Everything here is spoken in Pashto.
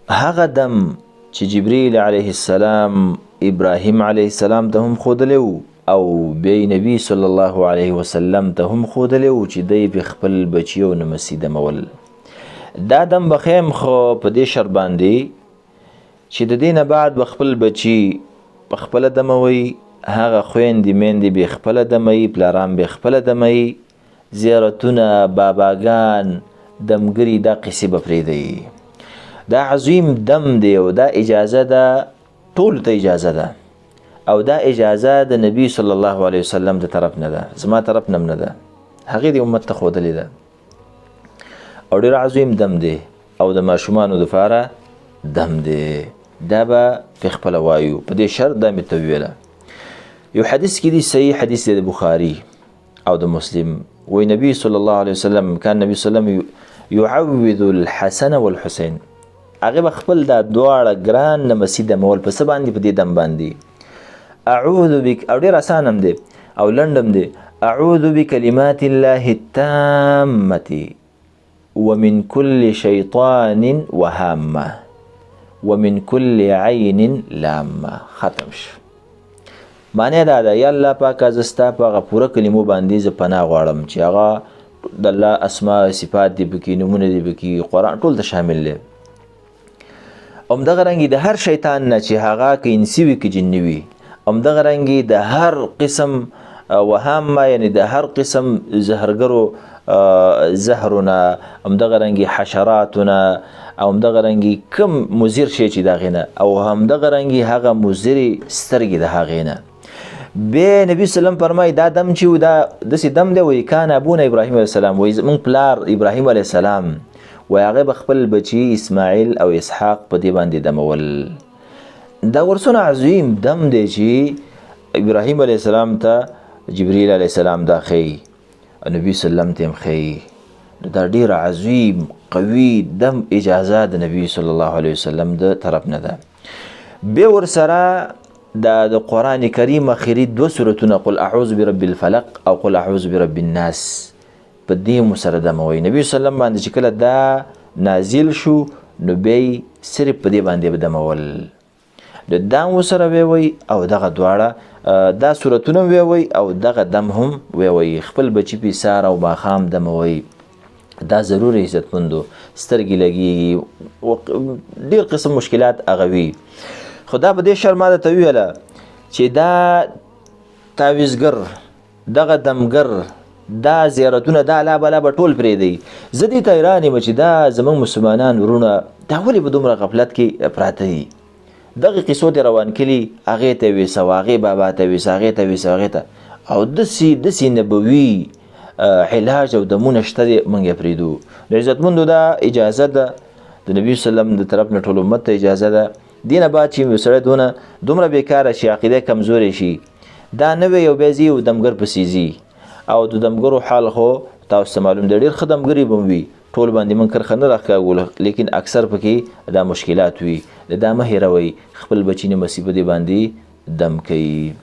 هغه دم چې جبرئیل علیه السلام ابراهیم علیه السلام ته هم ښودلی و او بیا نبی صلی الله علیه وسلم ته هم ښودلی و چې دی په خپل بچي او نمسي دمول. دا دم به ښیم، خو په دې شرط باندې چې د دې نه بعد به خپل بچي په خپله دموي، هغه خویندې میندې به خپله دموي، پلاران به خپله دموي، زیارتونه، باباګان، دمګري، دا قصې به پرېږدي. دا عظیم دم دی او دا اجازه ده، ټولو ته اجازه ده، او دا اجازه د نبی صلی الله علیه وسلم د طرف نه ده، زما طرف نه نه ده، هغې د امت ته ښودلې ده. او ډېر عظیم دم دی او د ماشومانو دپاره دم دی. دا به په خپله وایو، په دې شرط دا مې ته وویله. یو حدیث کې دی، صحیح حدیث دی د بخاري او د مسلم، وی نبی صلی الله علیه وسلم کان نبی صلی الله علیه وسلم يعوذ الحسن والحسین. هغه به خپل دا دواړه ګران نمسي دمول په څه باندې؟ په دې دم باندې. اعوذ بک، او ډېر اسان هم دی او لنډ هم دی، اعوذ بکلمات الله التامة ومن كل شیطان وهامة ومن كل عین لامة. ختم شو. معنی دا ده، یا الله پاکه زه ستا په هغه پوره کلمو باندې زه پناه غواړم چې هغه د الله اسماء صفات دي پکې، نومونه دي پکې، قرآن ټول ته شامل دی. همدغه رنګې د هر شیطان نه چې هغه که انسي وي که جني وي، همدغه رنګې د هر قسم وهامه، یعنې د هر قسم زهرګرو زهرونه، همدغه رنګې حشراتونه، او همدغه رنګې کم مضر شی چې د هغې نه، او همدغه رنګې هغه مضرې سترګې د هغې نه. بیا نبی صلی الله علیه وسلم فرمایي دا دم چې و، دا داسې دم دی، وایي کان ابونا ابراهیم علیه السلام، وایي زموږ پلار ابراهیم علیه السلام، وایي هغه به خپل بچي اسماعیل او اسحاق په دې باندې دمول. دا ورڅونه عظیم دم دی چې ابراهیم علیه السلام ته جبرئیل علیه السلام دا ښیي، نبی صلی الله علیه وسلم ته هم ښیي. دا ډېر عظیم قوي دم اجازه د نبی صلی الله علیه وسلم د طرف نه ده. بیا ورسره دا د قرآن کریم اخري دوه سورتونه، قل اعوذ برب الفلق او قل اعوذ برب الناس، په دې مو سره دموي. نبی صلی الله علیه وسلم باندې چې کله دا نازل شو نو بیا یې صرف په دې باندې به دمول. نو دا هم ورسره وی او دغه دواړه دا سورتونه هم وی او دغه دم هم وی، خپل بچي پې سهار او ماښام دموي. دا ضرور عزتمندو، سترګې لګېږي، ډېر قسم مشکلات هغه وي. خو دا په دې شرط ما درته وویله چې دا تعویذګر، دغه دمګر، دا زیارتونه، دا لا بلا به ټول پرېږدئ. زه دې ته حیران یم چې دا زموږ مسلمانان وروڼه دا ولې په دومره غفلت کې پراته دي؟ دغه قصو ته روان کړي، هغې ته ویسه، هغې بابا ته ویسه، هغې ته ویسه، هغې ته، او داسې نبوي علاج او دمونه شته دی، موږ یې پرېږدو. نو عزتمندو دا اجازه ده د نبي صلی الله علیه وسلم د طرف نه ټول امت ته اجازه ده. دې نه بعد چې یو سړی دومره بېکاره شي، عقیده کمزورې شي، دا نه وي یو بیا ځي یو دمګر پسې ځي، او د دمګرو حال خو تاسو ته معلوم دی، ډېر ښه دمګري به هم وي، ټول باندې موږ کرښه نه راښکاږو، لیکن اکثر پکې دا مشکلات وي. دا مه هېروئ، خپل بچي نه مصیبت باندې دم کوي.